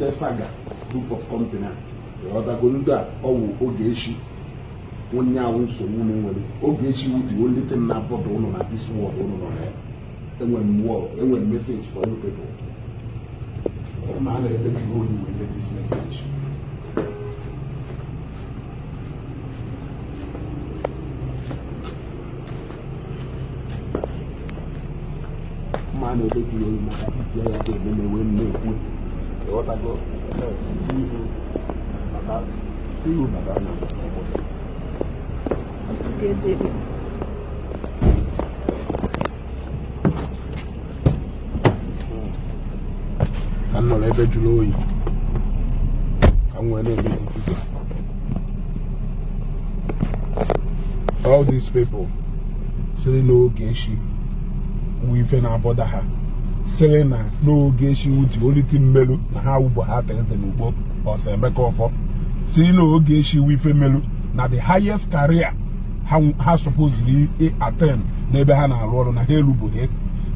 Ndị Saga Group of Company a, ịghọtago, ndị a ọwụ Ogechi onye ahụ nsogbu unu nwere. Ogechi wụ the only thing na-abọdụ unu na this world unu nọ na ya. Enwere m word, enwere m message for you people. Ma a na-efe jụrụ oyi wee mee this message. Ma a na-ebe jụrụ oyi maka itinye ya ga-eme na ewe m na-ekwu, ịghọtago, si ihu bata, si ihu bata na ọgbọ. Kedere. Ka m nọrọ ebe jụrụ oyi ka m wee na-eme video. All these people sịrị na Ogechi wụ ife na-abọda ha, sịrị na n'Ogechi wụ the only thing melu na ha ugbo ha ta eze n'ugbo ọsọ Emeka Ọfọ, sịrị na Ogechi wụ ife melu na the highest career ha supposedly attain n'ebe ha na-arụ ọrụ na ha erubughi,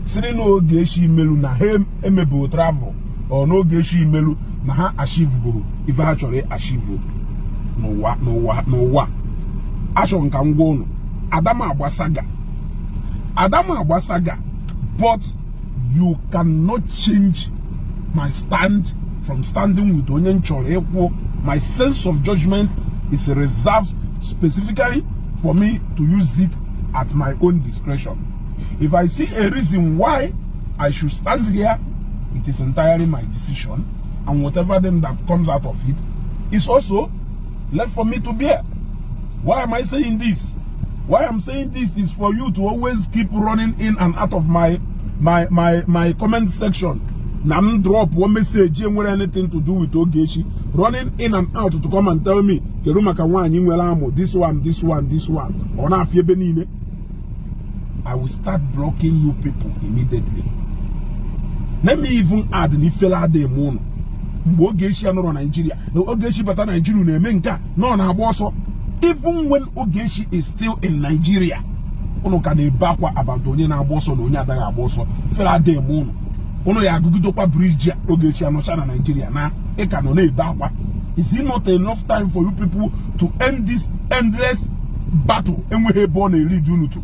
sịrị na Ogechi melu na ha emebu travel ọ, n'Ogechi melu na ha achieveburu ife ha chọrọ achieve n'ụwa. Achọrọ nka ngwa ụnụ, Adama agba saga, Adama agba saga, but you cannot change my stand from standing with onye m chọrọ ịkwụ. My sense of judgment is reserved specifically for me to use it at my own discretion. If I see a reason why I should stand here, it is entirely my decision, and whatever then that comes out of it is also left for me to bear. Why am I saying this? Why I'm saying this is for you to always keep running in and out of my comment section. Na m drop one message enwere anything to do with Ogechi, running in and out to come and tell me kedu maka nwaanyị nwere amụ, this one, this one, this one, ọ na-afịa ebe niile. I will start blocking you people immediately. Let me even add na ifele adịghị m ụnụ mgbe Ogechi anọrọ Naijiria, na Ogechi bata Naijiria na-eme nke a na ọ na-agba ọsọ. Even when Ogechi is still in Nigeria, ụnụ ka na-ebe akwa about onye na-agba ọsọ na onye adaghị agba ọsọ. Ifele adịghị m ụnụ. Ụnụ ya agụgidokwa bridge a Ogechi anọcha na Nigeria na ị ka nọ na-ebe akwa. Is it not enough time for you people to end this endless battle enweghị ebe ọ na-lead unu to?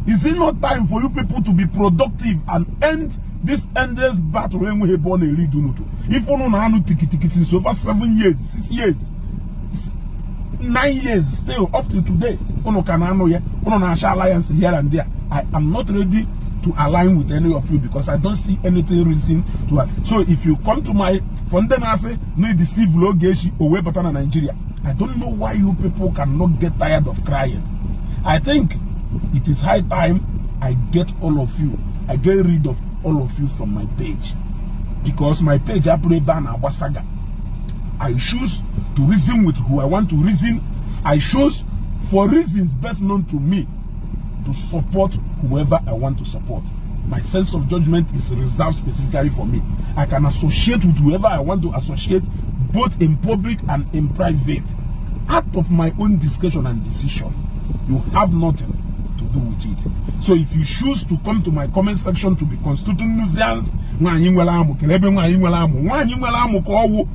Is it not time for you people to be productive and end this endless battle enweghị ebe ọ na-lead unu to? If unu na-anụ tikitiki since over 7 years, 6 years, 9 years, still up to today unu ka na-anụ ya, unu na-acha alliance here and there. I am not ready to align with any of you because I don't see anything reason to. So if you come to my, for ndị na-asị na deceive Ogechi o wee bata na Nigeria, I don't know why you people cannot get tired of crying. I think it is high time I get all of you, I get rid of all of you from my page, because my page abụrụ ebe a na-agba saga. I choose to reason with who I want to reason. I choose, for reasons best known to me, to support whoever I want to support. My sense of judgment is reserved specifically for me. I can associate with whoever I want to associate, both in public and in private, out of my own discretion and decision. You have nothing to do with it. So if you choose to come to my comment section to be constituting nuisance, nwaanyị nwere amụ, kele ebe nwaanyị nwere amụ, nwaanyị nwere amụ ka ọwụ,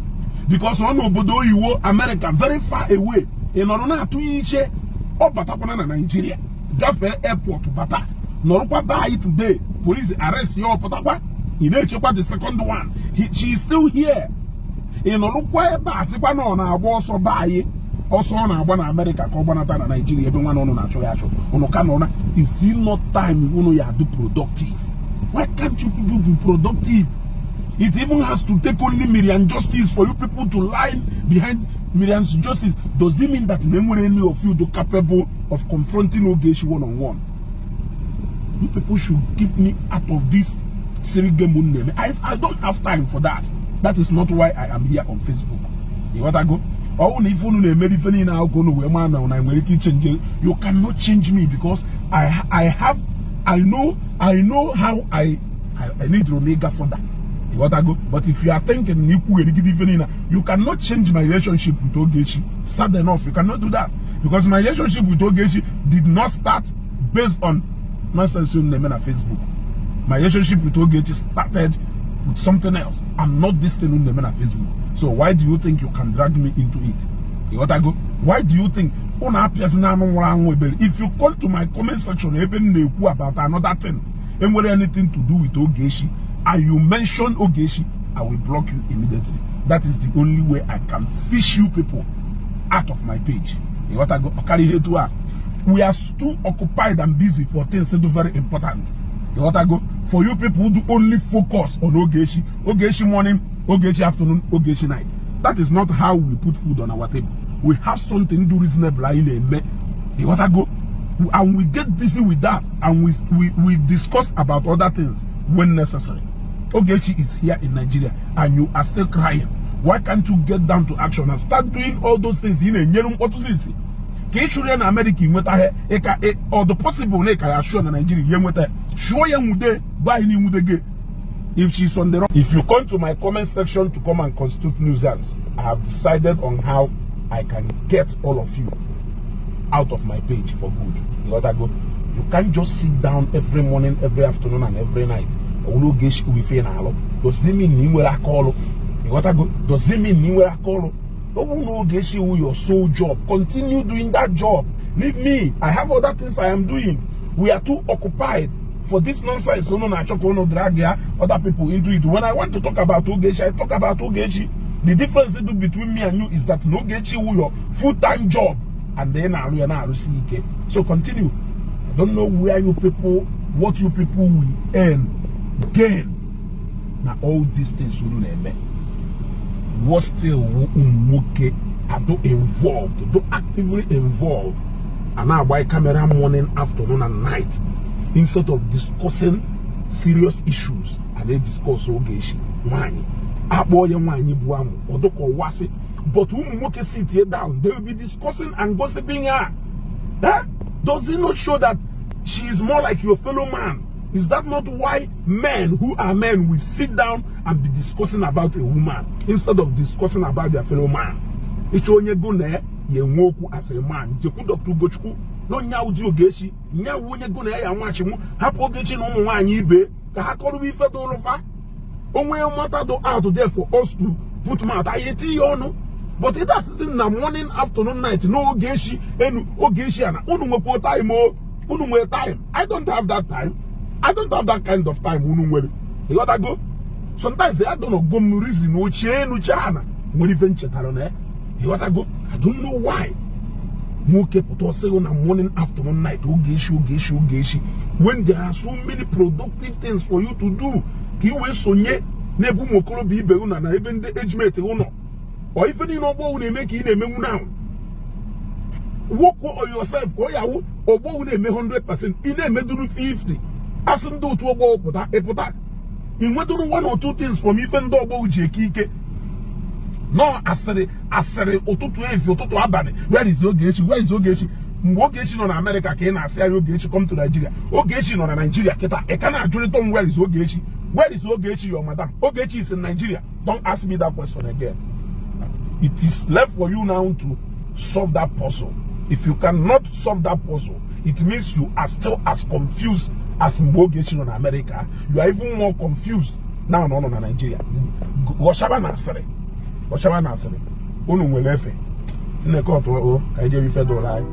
because ọ n'obodo oyiwo, America, very far away, ị nọrọ na-atụ ya iche. Ọ batakwana na Nigeria, gafee airport bata, nọrọkwa be anyị today, police arrest ya, ọ pụtakwa, ị na-echekwa the second one. She is still here. Ị nọrọkwa ebe a sịkwa na ọ na-agba ọsọ be anyị, ọsọ ọ na-agba na Amerịka ka ọ gbanata na Naijiria ebe nwa na ụnụ na-achọ ya achọ. Ụnụ ka nọ na, is it not time ụnụ ya do productive? Why can't you people be productive? It even has to take only Miriam Justice for you people to line behind Miriam's Justice. Does it mean that enwere any of you do capable of confronting Ogechi one on one? You people should keep me out of this silly game unu na-eme. I don't have time for that. That is not why I am here on Facebook. Ịghọtago? Ọ bụrụ na ife unu na-emeri ife niile ahụ ka unu wee maa na nwere ike ichange, you cannot change me because I have I know how I need to ịga further. Ịghọtago? But if you are thinking na ikwugherigide ife niile, you cannot change my relationship with Ogechi. Sad enough, you cannot do that because my relationship with Ogechi did not start based on nonsense unu na-eme na Facebook. My relationship with Ogechi started with something else. I'm not this thing unu na-eme na Facebook. So why do you think you can drag me into it? Ịghọtago? Why do you think unu apịazi na anụ nwụrụ anwụ ebere? If you come to my comment section ebe m na-ekwu about another thing enwere anything to do with Ogechi and you mention Ogechi, I will block you immediately. That is the only way I can fish you people out of my page. Ịghọtago? Ọkara ihe etu a, we are too occupied and busy for things that are very important. Ịghọtago? For you people who do only focus on Ogechi, Ogechi morning, Ogechi afternoon, Ogechi night, that is not how we put food on our table. We have something do reasonable anyị na-eme. Ịghọtago? And we get busy with that and we discuss about other things when necessary. Ogechi is here in Nigeria and you are still crying. Why can't you get down to action and start doing all those things ị na-enyere mkpọtụ sinsi ka ị chụrụ ya na America nweta ha ịka ọ dị possible na ị ka ya chụọ na Nigeria ya nweta ya chụọ ya nwude gwa anyị na nwude gị if she's on the wrong. If you come to my comment section to come and constitute nuisance, I have decided on how I can get all of you out of my page for good. You got to go. You can't just sit down every morning, every afternoon, and every night. Ogechi ife na-alụ. Does it mean na ị nwere aka ọrụ? You got to go. Does it mean na ị nwere aka ọrụ? Ọ bụrụ na Ogechi wụ your sole job, continue doing that job. Leave me. I have other things I am doing. We are too occupied for this nonsense. Unu na-achọ ka unu drag ya other people into it. When I want to talk about Ogechi, I talk about Ogechi. The difference between me and you is that na Ogechi wụ your full-time job and then na-arụ ya na-arụsi ike. So continue. I don't know where you people, what you people will earn, gain na all these things unu na-eme. What still ụmụ nwoke are do involved, do actively involved, and na-agba camera morning, afternoon and night instead of discussing serious issues and they discuss Ogechi nwanyị akpọọ ya nwaanyị bụ amụ ọdụka ọwasị, but ụmụ nwoke sit here down, they will be discussing and gossiping her. Eh? Does it not show that she is more like your fellow man? Is that not why men who are men will sit down and be discussing about a woman instead of discussing about their fellow man? Ịchọ onye go na ya enwe okwu as a man, jekwu Dr. Ugochukwu na onye ụdị Ogechi nyawu onye go na ya ya nwachinwu hapụ Ogechi na ụmụ nwaanyị ibe ka ha kọrọba ife dị ụlụfa onwe matter do out there for us to put mouth anyị eti ya ọnụ. But it asịsị na morning, afternoon, night na Ogechi enu Ogechi ana unu nwekwa time o unu nwere time. I don't have that time. I don't have that kind of time unu nwere. Ịghọtago? Sometimes I don't know go m reason ochie enu chana nwere ife nchetara na ya. Ịghọtago? I don't know why nwoke pụta ọsịghị na morning, afternoon, night Ogechi, Ogechi, Ogechi when there are so many productive things for you to do ka ị wee sonye n'ebe ụmụ okorobịa ibe unu na ebe ndị age mate unu ọ ife niile ọgbọ na-eme ka ị na-emenwu now. Work on yourself ka ọ ya wụ ọgbọ na-eme 100%, ị na-emeduru 50 asị ndị otu ọgbọ pụta ịpụta ị nweduru one or two things from ife ndị ọgbọ ji eke ike nọ asịrị asịrị ụtụtụ efi ụtụtụ abalị. Where is Ogechi? Where is Ogechi? Mgbe Ogechi nọ na Amerịka ka ị na-asị anyị Ogechi come to Nigeria. Ogechi nọ na Nigeria kịta ị ka na-ajụrịta m, where is Ogechi? Where is Ogechi, your madam? Ogechi is in Nigeria. Don't ask me that question again. It is left for you now to solve that puzzle. If you cannot solve that puzzle, it means you are still as confused as mgbe Ogechi nọ na America. You are even more confused now nọ na Nigeria. Ghọchaba na asịrị, ghọchaba na asịrị unu nwere efe nnekọ ọtụ o ka anyị jebe ife dụrụ anyị.